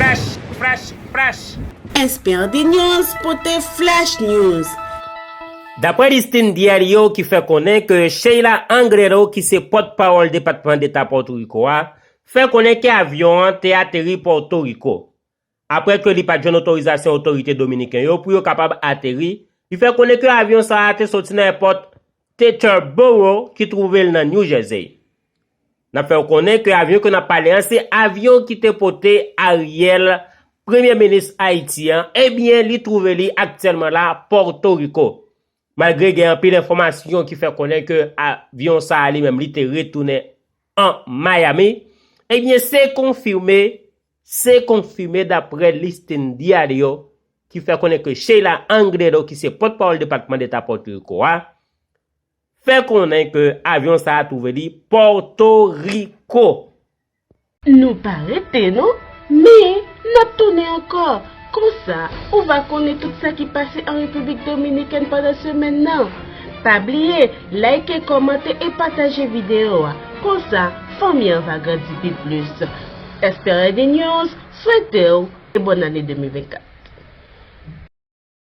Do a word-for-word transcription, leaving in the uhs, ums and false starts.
Fresh, fresh, fresh. S P R D News pote Flash News. Daprè Listin Diario ki fè konnen ke Sheila Angredo ki se pòtpawòl Depatman Deta Pòtoriko a, fè konnen ke avyon an te ateri Pòtoriko. Aprè ke li pa t jwenn otorizasyon otorite dominiken yo pou yo kapab ateri, li fè konnen ke avyon sa a te soti nan èpòt Teterboro ki twouve l nan New Jersey. N ap fè w konnen ke avyon ke n ap pale an se avyon ki te pote Ariel, premye minis Ayiti an, ebyen li twouve li aktyèlman la Pòtoriko. Malgre gen anpil enfòmasyon ki fè konnen ke avyon sa a li menm li te retounen an Miami, ebyen se konfime, se konfime daprè Listin Diario ki fè konnen ke Sheila Angredo ki se pòtpawòl Depatman Deta Pòtoriko a, fè konnen ke avyon sa a twouve li Pòtoriko. Nou pa rete non, men n ap tounen ankò. Konsa, ou va konnen tout sa ki pase an Repiblik Dominikèn pandan semèn nan. Pa bliye, like, kòmante e pataje videyo a. Konsa, fanmi an va grandi pi plis. S P R D News swete w e bòn ane de mil vennkat.